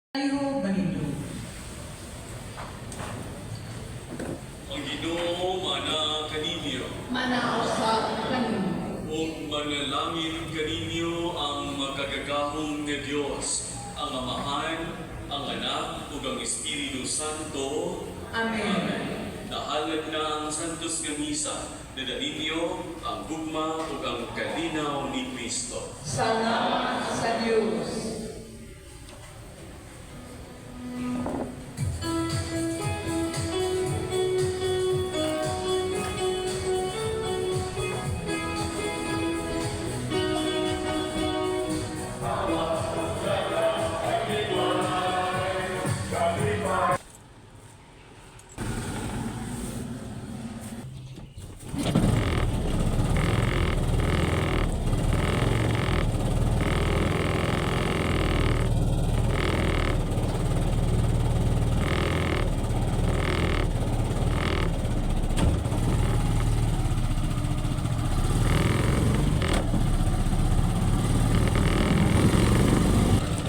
Palihog manindog. Ang Ginoo mana kaninyo Manausap kaninyo. ug manalangin kaninyo ang makagagahom nga Dios, ang Amahan, ang Anak ug ang Espiritu Santo. Amen. Nahalad na ang Santos nga Misa, dala ninyo ang gugma ug ang kalinaw ni Kristo. Salamat sa Diyos.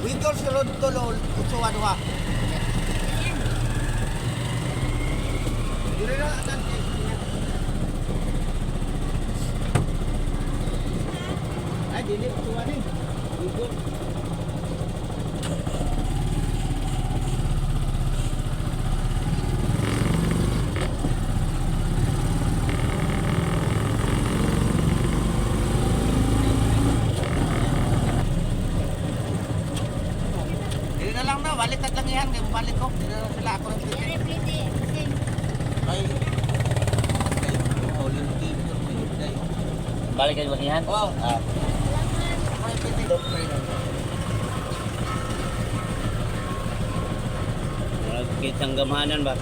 Wigol sulod tulol, utsuwa duha. Dili na atan. Ay, dili utsuwa ni. Wigol. Dili na lang na, balik at lang yan, kay balik ko. Dili na sila ako ng ticket. Ay. Ay, huli ng ticket, may huli. Balik kayo basihan? Oh. Ah. Ako yung ticket. Kitang gamahanan ba?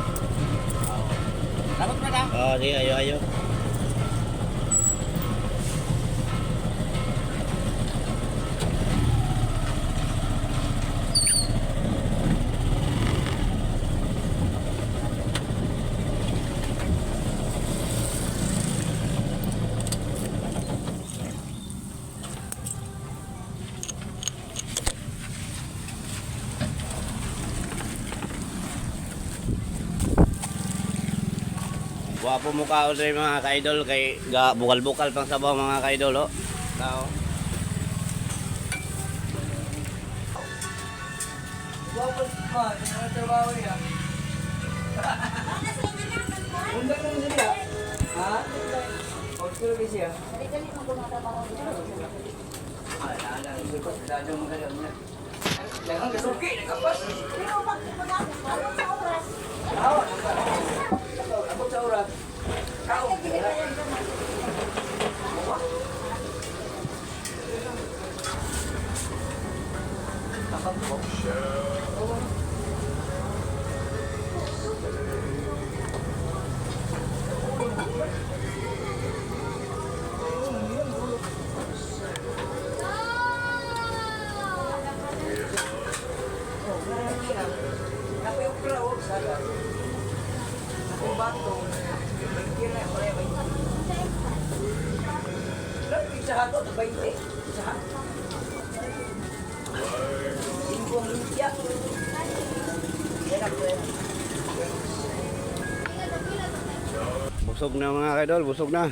Dapat na lang. Oh, sige, ayo ayo. Wapo mukha ko mga ka-idol kay ga bukal-bukal pang sabaw mga ka-idol oh. Tao. Busog na mga ka-idol, busog na.